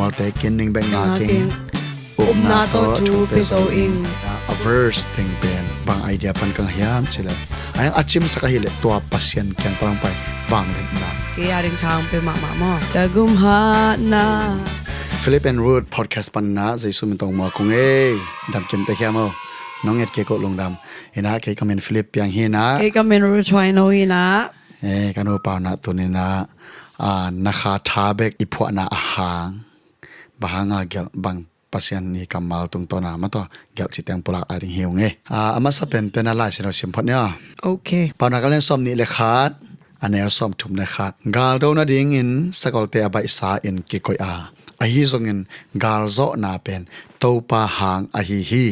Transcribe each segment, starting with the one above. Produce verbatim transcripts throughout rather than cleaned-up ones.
Mualte kin ning bek ngak ing. Upna tawh thu pia zo ing. A verse teng pen bang idea pan ka ngah hiam cih leh, a cimsak ahih leh tua Pasian kiang pan hong pai vangliatna. Kei a ding tha hong pia mahmah maw? Tua gum hatna. Philip and Ruth podcast pan in ah Jesu min tawh muak ung ei. Damkim tek hiam aw? Nong et kei ko lungdam. In ah kei ka min Philip Piang hi in ah. Kei ka min Ruth Huaino hi in ah. Eh, ka nu Pau in ah tuni in ah, ah, na kha tha bek i phuahna a hang, bang hang a gelh, bang Pasian i kammal tungtawn a maw, tua gelh cih teng pulak lai ding hi ung ei. Ah, a masa pen pen a Lai Siangtho sim phot ni aw. Ok. Paunak a lian sawm nih le khat, a neu sawm thum le khat. Galdo nadingin sakolte a baihsa in kikoih a, ahi zongin galzawhna pen Topa hang ahi hi.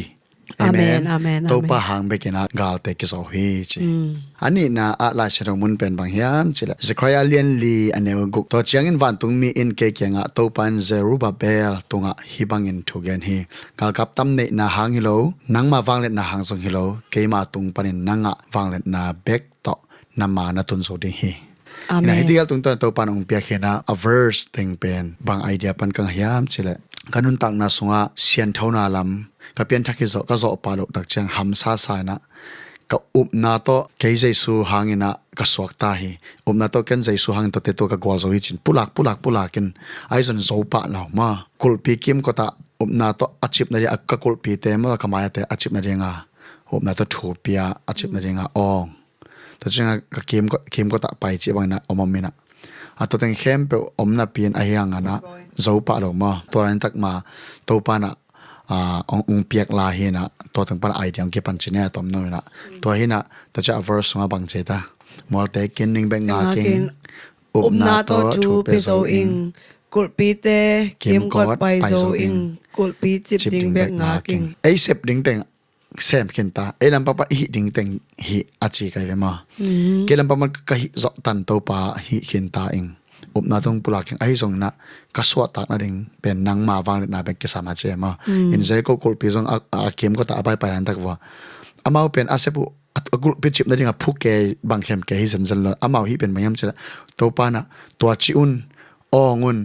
Amen, amen, amen. Topa hang bek in ah galte kizo hi ci. Mm. A nihna ah Lai Siangtho mun pen bang hiam cih leh, Zechariah lian li a neu guk. Tua ciangin vantungmi in kei kiangah, Topa in Zerubbabel tungah hih bangin thu gen hi. Galkap tam neihna hang hi lo, nangma vangliatna hang zong hi lo, keima tung panin na ngah vangliatna bek tawh na ma na tun zo ding hi. Amen. Ina hih dial tungtawn Topa in hong piak hi in ah, a verse teng pen bang idea pan ka ngah hiam cih leh, ka nuntakna sungah sianthona lam ka pianthak hi zawh, ka zawh pah loh tak ciang hamsa sa in ah, ka upna tawh kei Jesu hang in ah ka suakta hi. Upna tawh ken Jesu hangin tuate tua ka gualzo hi ci-in pulak, pulak, pulak in, ahi zongin zo pah lo maw. Kulhpi kimkot ah upna tawh a cip nading a, ka kulhpite maw, ka mai-ate a cip nading a, upna tawh thu pia a cip nading a awng. Tua ciangin ka kimkot, kimkot ah pai cih bangin ah om om in ah, a tua teng khempeuh om napi in ahi hangin ah zo pah lo maw. Tua in tak ma Topa in ah, ah, hong, hong piak lai hi in ah, tua teng pan idea hong kipan ci ni a, tom no in ah. Tua hi in ah, tua ciang a verse sungah bang ci ta? Mualte kin ning bek ngak ing. Upna tawh thu pia zo ing. Kulhpite kimkot pai zo ing. Kulhpi cip ding bek ngak ing. Ei sep ding teng sem khin ta, ei lam pampan i hih ding teng hih a ci ka hi ve maw. Mm. Kei lam pampan ka hih zawh tan Topa hih khin ta ing. Upna tung pulak ing, ahi zongin ah ka suahtak nading pen nangma vangliatna bek kisam a ci maw. Mm. In Jericho kulhpi zong a, a kimkot ah a paipai lai tak vua, amau pen a sep uh a, a kulhpi cip nading a phu kei, bang khem kei hi zenzen lo. Amau hih pen bang hiam cih leh, Topa in ah tua ci un, awng un,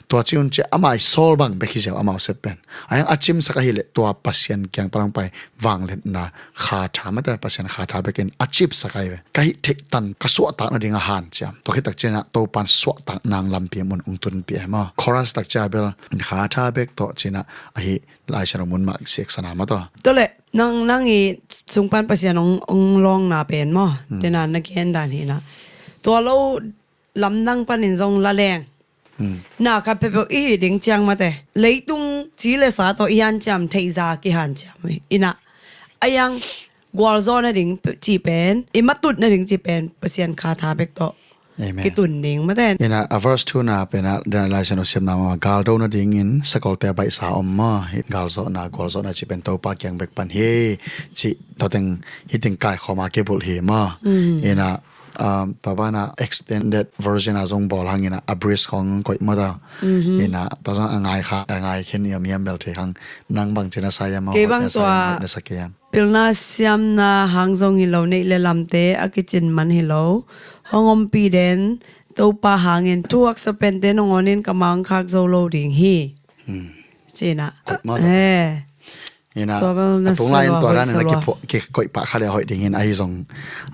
tua ci un ci-a amau i sawl bang bek hi ziau amau sep pen. Ahi zongin a cimsak ahih leh tua Pasian kiang pan hong pai vangliatna kha tha, mate Pasian kha tha bek in a cipsak ahi ve. Ka hih theih tan ka suahtak nading a hanciam. Tua khit tak ciangin ah Topa in suahtak nang lampi mun hong tunpih hi maw. Chorus tak ciang bel kha tha bek tawh ci-in ah ahi Lai Siangtho mun mah siaksan a maw tua. Tua leh nang, nang i sung pan Pasian hong, hong lawngna pen maw. Hmm. Tena na gen dan hi in ah, tua lo lamdang panin zong la leng. Hmm. Na khat peuhpeuh i hih ding ciang mate, leitung ci le sa tawh i hanciam theih zah kihanciam hi in ah, ahi zongin gualzawh nading cih pen, i matut nading cih pen Pasian kha tha bek tawh, amen, kitun ding mate. In ah a verse two na pen ah, dan Lai Siangtho siamna mah, galdo nadingin sakolte a baihsa om maw, hih galzawhna, gualzawhna cih pen Topa kiang bek pan hi cih, tua teng, hih teng kaikhawm a kibulh hi maw. Mm. In ah, um, tua banah extended version a zong bawl hang in ah, a bridge khawng koih maw ta. Mhm. In ah tua zong a ngai kha, a ngai khin i om hiam bel thei hang. Nang bangci na sa hiam maw, kei bang hoih na sa hiam, tua hoih na sa kei hiam? Pilna siamna hang zong hi lo, neih le lamte a kicin man hi lo, hong ompih den Topa hangin thu haksa pente nangawn in ka ma hong khak zo lo ding hi. Hmm. Ci-in ah. Koih maw ta. Eh. In ah, tua bel a tung lai in tua dan in a kikoih pah kha le hoih ding in ahi zong.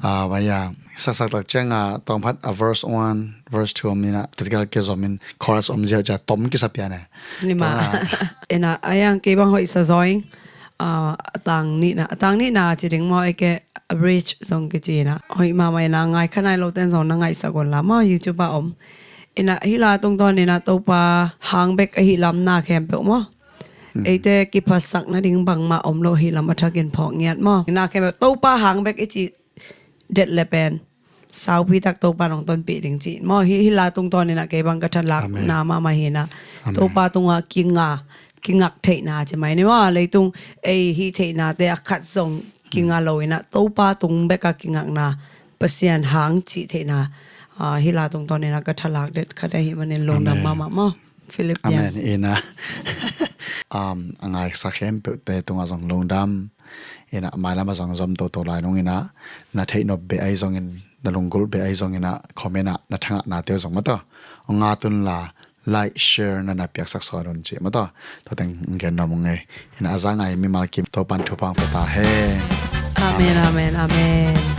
Ah, vai a, saksak tak ciang a, tawmkhat a verse one, verse two om in ah, tatigal kizom in chorus om ziau ciang tom kisa pian e. Ni mah. In ah, ahi zongin kei bang hoih sa zaw ing. Ah, a tang nihna, a tang nihna ci ding maw, ei ke a bridge zong kici in ah, hoih mahmah in ah, ngai kha nai lo ten zong na ngaihsak un la maw, YouTube ah om. In ah hih la tungtawn in ah Topa hang bek ahih lam na khempeuh maw. Hmm. Eite kiphatsak nading bangmah om lo ahih lam a thakin phawk ngiat maw. Na khempeuh Topa hang bek i cih det le pen saupi tak Topa in hong tonpih ding cih maw. Hih, hih la tungtawn in ah kei bang ka thalakna, amen, mahmah hi in ah. Amen. Topa tungah kinga, kingak theihna ci mai ni maw. Leitung ei hih theihnate a khat zong kinga lo in ah, Topa tung bek a kingakna, Pasian hang cih theihna, ah, hih la tungtawn in ah ka thalak det khat ahih manin lungdam, amen, mahmah maw. Philip Piang. Amen. In ah, um, a ngaihsak khempeuhte tungah zong lungdam. In ah mailam ah zong zom toto lai nung in ah, na theih nop beh ahi zongin, na lunggulh beh ahi zongin ah, comment ah na thangahnate uh zong maw ta, hong ngat un la, like, share na na piaksak sawn un ci maw taw. Tua teng gen nuam ung ei. Ina a za ngai mimal kim Topan thupha pia ta hen. Amen, amen, amen.